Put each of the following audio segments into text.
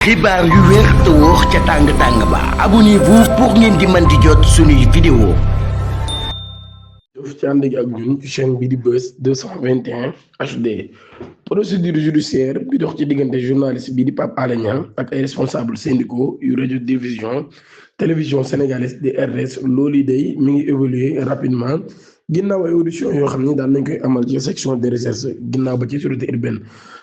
xibaar yu wér te wóor ca tàng ba abonnez-vous pour ngeen di mën di jot suñuy vidéo. def ci ànd ak ñun ci chaîne bi di Buzz 221 HD. procédure judiciaire bi dox ci diggante journaliste bi di Pape Alé Niang ak ay responsables syndicaux yu radio division télévision sénégalaise di RTS loolu day mi ngi évoluer rapidement ginnaaw ay audition yoo xam ni daan nañ koy amal ci section de recherche ginnaaw ba ci sûreté urbaine.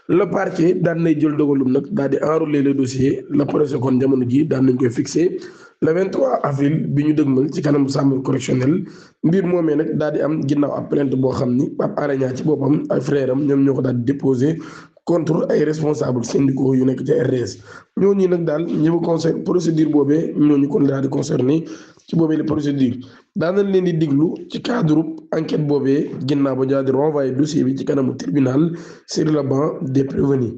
le parquet daan nay jël dogalum nag daal di enrôler le dossier le procès kon jamono ji daan nañ koy fixé le 23 avril bi ñu dëgmal ci kanamu chambre correctionnelle. mbir moomee nag daal di am ginnaaw ab plainte boo xam ni Pape Alé Niang ci boppam ak frère am ñoom ñoo ko daal di déposé contre ay responsables syndicaux yu nekk ci RTS. ñooñu nag daal ñi ma concerne procédure boobee ñooñu kon daal di concerné ci boobee la procédure daan nañ leen di diglu ci cadre enquête boobee ginnaaw ba daal di renvoyé dossier bi ci kanamu tribunal sur le banc des prévenus.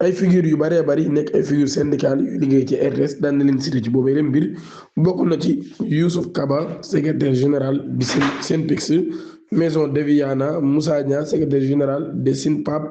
ay figures yu bëree bëri nekk ay figures syndicales yu liggéey ci RTS daan na leen cité ci boobee leen mbir bokk na ci Youssouf Kaba secrétaire général du SYNPICS maison Deviana Moussa Niang secrétaire général de SYNPAP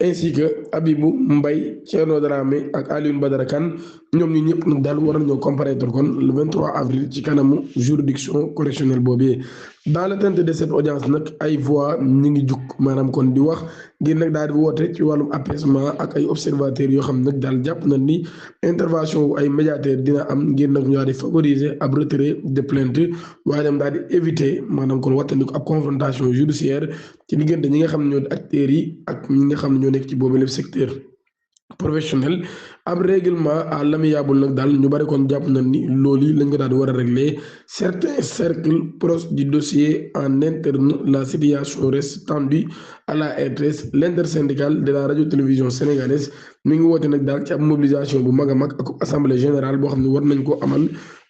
ainsi que Abibou Mbaye Thierno Dramé ak Alioune Badara Kane ñoom ñi ñëpp nag daal war nañoo comparaître kon le 23 avril ci kanamu juridiction correctionnelle boobee. dans l'attente de cette audience nag ay voix ñi ngi jug maanaam kon di wax ngir nag daal di woote ci wàllum apaisement ak ay observateurs yoo xam nag daal jàpp na ni intervention ay médiateurs dina am ngir nag ñu daal di favoriser ab retrait de plainte waaye dem daal di éviter maanaam kon wattandiku ab confrontation judiciaire ci diggante ñi nga xam ne ñoo di acteurs yi ak ñi nga xam ne ñoo nekk ci boobu lépp secteur professionnel. ab règlement à l'amiable nag daal ñu bari kon jàpp na ni loolu lañ ko daal di war a régler certains cercles proches du dossier en interne la situation reste tendue à la RTS l'intersyndicale de la radio télévision sénégalaise mi ngi woote nag daal ci ab mobilisation bu mag a mag ak assemblée générale boo xam ne war nañ ko amal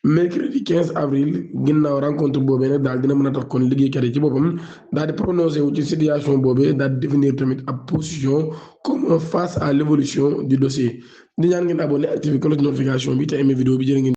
mercredi 15 avril ginnaaw rencontre boobee nag daal dina mën a tax kon liggéeykat yi ci boppam daal di prononcé wu ci situation boobee daal di définir tamit ab position comme face à l'évolution du dossier di ñaan ngeen abonné activé cloche notification bi te aimé vidéo bi jërë ngeen